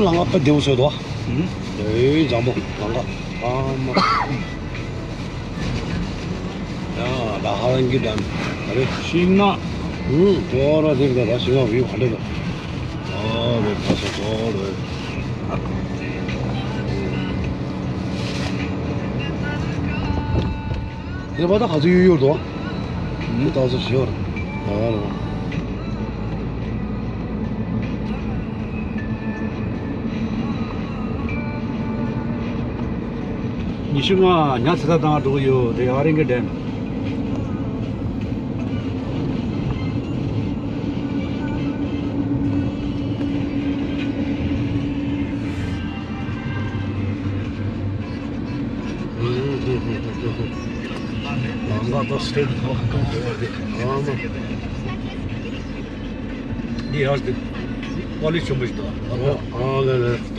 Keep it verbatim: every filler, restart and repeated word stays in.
ལམ་ཁ་དཔེ་བདེ་པོ་བཟོས་འདུག་ཨ། ཨེ་བཟང་པོ་ལམ་ཁ། ཨ་མ། ཡ་ད་ཧ་རང་གི་ཌམ་ཨ་རེ། ཤིང་ནགས། ཨུ་ཅོ་ར་དེ་ད་ད་ཤིང་ནགས་བིའུ་ག་འདྲ་འདུག་ཨ་རེ་ད་སོ་སོ་རེ། དེ་པ་ད་ག་ཚོད་ཡོད་ཡོད་དོ། མི་ད་ཚོད་ཞིག་ཡོད་རེད། ཨ་རོ། ཉི་ཤུ་ལྔ་ཉ་ཚེ་ད་དང་འགྲོ་གི་ཡོད་དེ་ཨ་རིང་གི་ཌེམ། ལམ་ཁ་ད་སི་ཊེཊ་ཐོག་གང་འགྲོ་བ་རེད། ཨ་མ། འདི་ཡར་དེ་པ་ལི་ཆེན་པོ་ཞིག་འདུག་ཨ་ཨ་ལེ་ལེ།